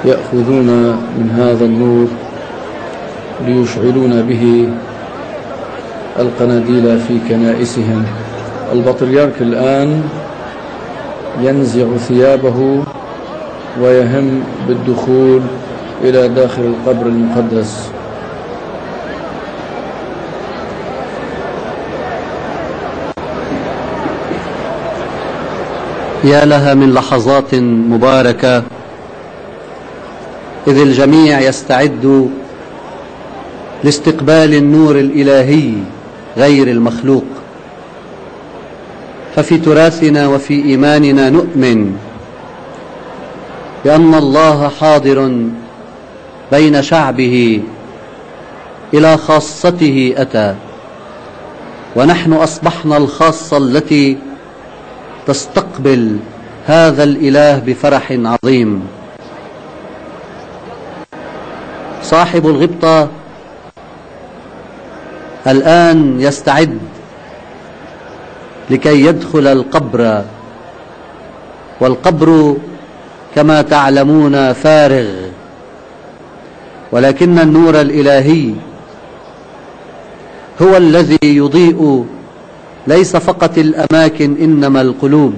يأخذون من هذا النور ليشعلون به القناديل في كنائسهم. البطريرك الآن ينزع ثيابه ويهم بالدخول إلى داخل القبر المقدس. يا لها من لحظات مباركة إذ الجميع يستعد لاستقبال النور الإلهي غير المخلوق. ففي تراثنا وفي إيماننا نؤمن بأن الله حاضر بين شعبه، إلى خاصته أتى، ونحن أصبحنا الخاصة التي تستقبل هذا الإله بفرح عظيم. صاحب الغبطة الآن يستعد لكي يدخل القبر، والقبر كما تعلمون فارغ، ولكن النور الإلهي هو الذي يضيء ليس فقط الأماكن إنما القلوب،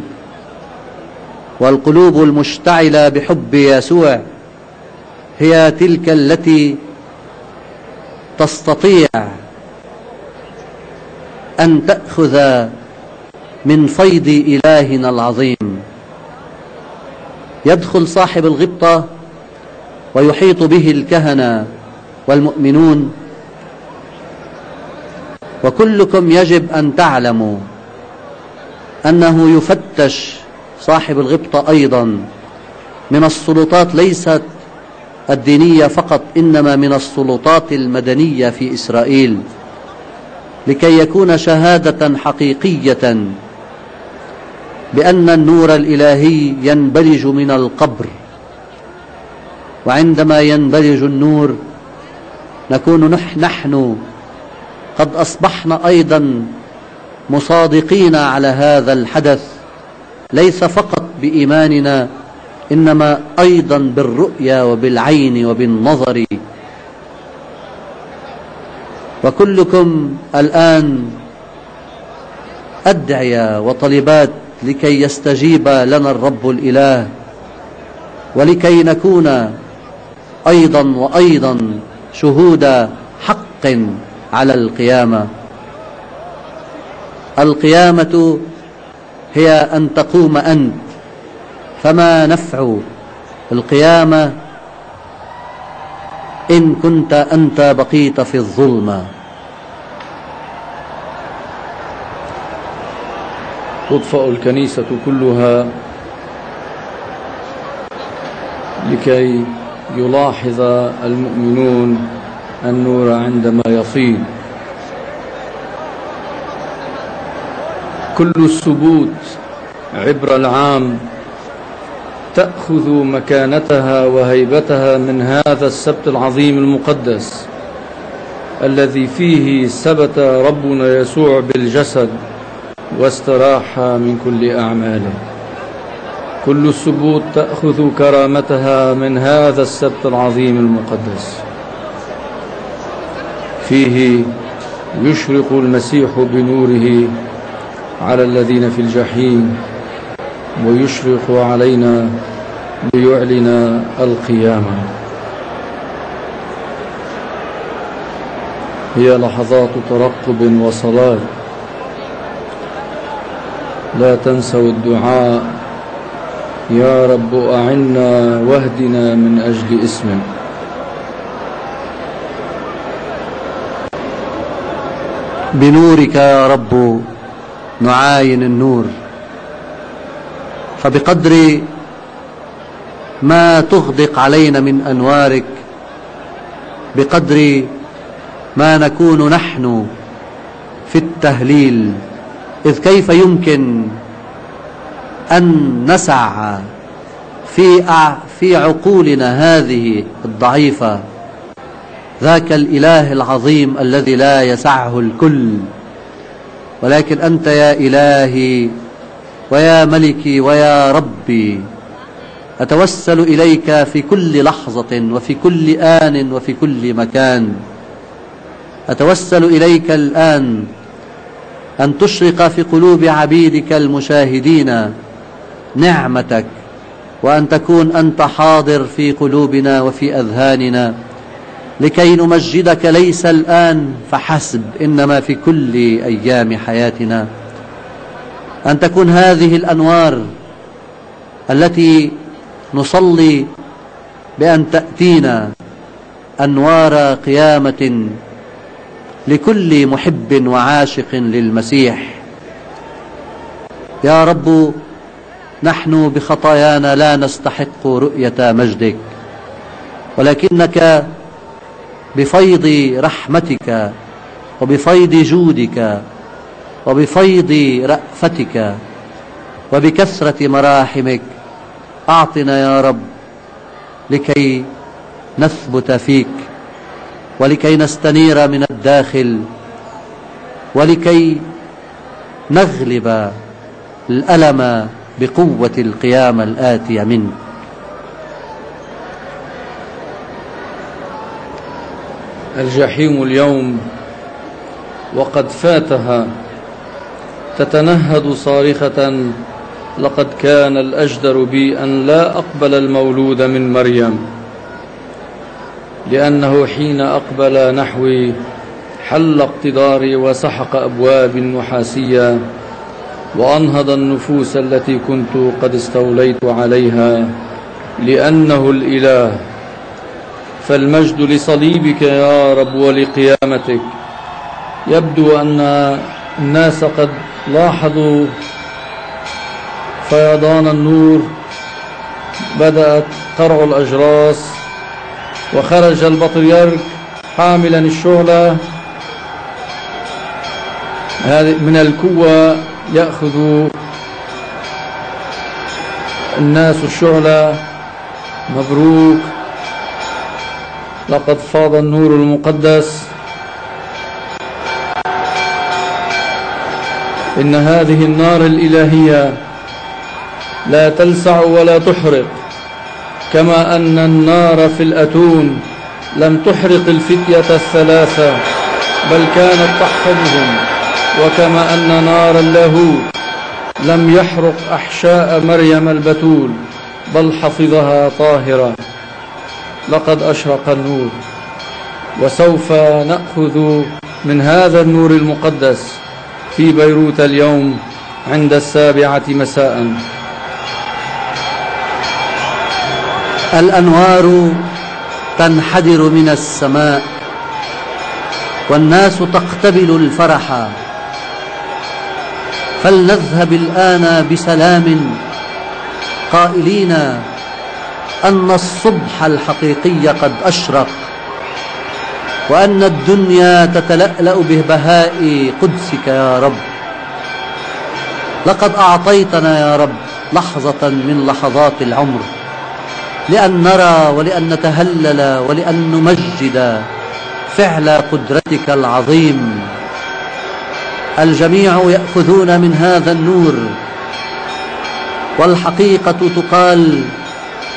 والقلوب المشتعلة بحب يسوع هي تلك التي تستطيع أن تأخذ من فيض إلهنا العظيم. يدخل صاحب الغبطة ويحيط به الكهنة والمؤمنون، وكلكم يجب أن تعلموا أنه يفتش صاحب الغبطة أيضا من السلطات ليست الدينية فقط، إنما من السلطات المدنية في إسرائيل، لكي يكون شهادة حقيقية بأن النور الإلهي ينبلج من القبر. وعندما ينبلج النور نكون نحن قد أصبحنا أيضا مصادقين على هذا الحدث، ليس فقط بإيماننا إنما أيضا بالرؤية وبالعين وبالنظر. وكلكم الآن أدعية وطلبات لكي يستجيب لنا الرب الإله، ولكي نكون أيضا وأيضا شهود حق على القيامة. القيامة هي أن تقوم أنت، فما نفع القيامة إن كنت أنت بقيت في الظلمة. تطفأ الكنيسة كلها لكي يلاحظ المؤمنون النور عندما يفيض. كل السبوت عبر العام تأخذ مكانتها وهيبتها من هذا السبت العظيم المقدس الذي فيه ثبت ربنا يسوع بالجسد واستراح من كل أعماله. كل السبوت تأخذ كرامتها من هذا السبت العظيم المقدس. فيه يشرق المسيح بنوره على الذين في الجحيم، ويشرق علينا ليعلن القيامة. هي لحظات ترقب وصلاة، لا تنسوا الدعاء: يا رب أعنا واهدنا من أجل اسمك. بنورك يا رب نعاين النور، فبقدر ما تغدق علينا من أنوارك بقدر ما نكون نحن في التهليل. إذ كيف يمكن أن نسع في عقولنا هذه الضعيفة ذاك الإله العظيم الذي لا يسعه الكل؟ ولكن أنت يا إلهي ويا ملكي ويا ربي أتوسل إليك في كل لحظة وفي كل آن وفي كل مكان. أتوسل إليك الآن أن تشرق في قلوب عبيدك المشاهدين نعمتك، وأن تكون أنت حاضر في قلوبنا وفي أذهاننا، لكي نمجدك ليس الآن فحسب، إنما في كل أيام حياتنا. أن تكون هذه الأنوار التي نصلي بأن تأتينا أنوار قيامة لكل محب وعاشق للمسيح. يا رب، نحن بخطايانا لا نستحق رؤية مجدك، ولكنك بفيض رحمتك وبفيض جودك وبفيض رأفتك وبكثرة مراحمك أعطنا يا رب لكي نثبت فيك، ولكي نستنير من الداخل، ولكي نغلب الألم بقوة القيامة الآتية منك. الجحيم اليوم وقد فاتها تتنهد صارخة: لقد كان الأجدر بي أن لا أقبل المولود من مريم، لأنه حين أقبل نحوي حل اقتداري وسحق أبواب نحاسية وأنهض النفوس التي كنت قد استوليت عليها، لأنه الإله. فالمجد لصليبك يا رب ولقيامتك. يبدو أن الناس قد لاحظوا فيضان النور، بدأت ترعو الأجراس، وخرج البطريرك حاملا الشعلة من الكوة. يأخذ الناس الشعلة. مبروك، لقد فاض النور المقدس. إن هذه النار الإلهية لا تلسع ولا تحرق، كما أن النار في الأتون لم تحرق الفتية الثلاثة بل كانت تحفظهم، وكما أن نار اللاهوت لم يحرق أحشاء مريم البتول بل حفظها طاهرة. لقد أشرق النور، وسوف نأخذ من هذا النور المقدس في بيروت اليوم عند 7 مساء. الأنوار تنحدر من السماء، والناس تقتبل الفرح. فلنذهب الآن بسلام قائلين أن الصبح الحقيقي قد أشرق، وأن الدنيا تتلألأ ببهاء قدسك يا رب. لقد أعطيتنا يا رب لحظة من لحظات العمر لأن نرى ولأن نتهلل ولأن نمجد فعل قدرتك العظيم. الجميع يأخذون من هذا النور، والحقيقة تقال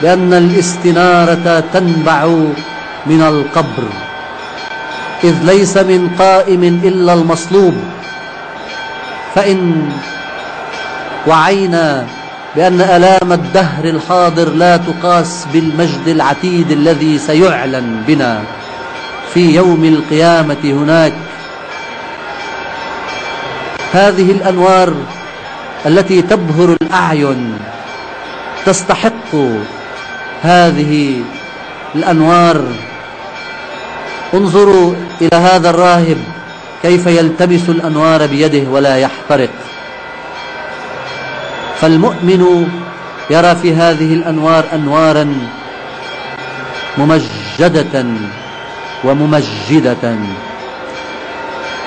بأن الاستنارة تنبع من القبر، إذ ليس من قائم إلا المصلوب. فإن وعينا بأن آلام الدهر الحاضر لا تقاس بالمجد العتيد الذي سيعلن بنا في يوم القيامة هناك، هذه الأنوار التي تبهر الأعين تستحق هذه الأنوار. انظروا إلى هذا الراهب كيف يلتمس الأنوار بيده ولا يحترق. فالمؤمن يرى في هذه الأنوار أنوارا ممجدة وممجدة.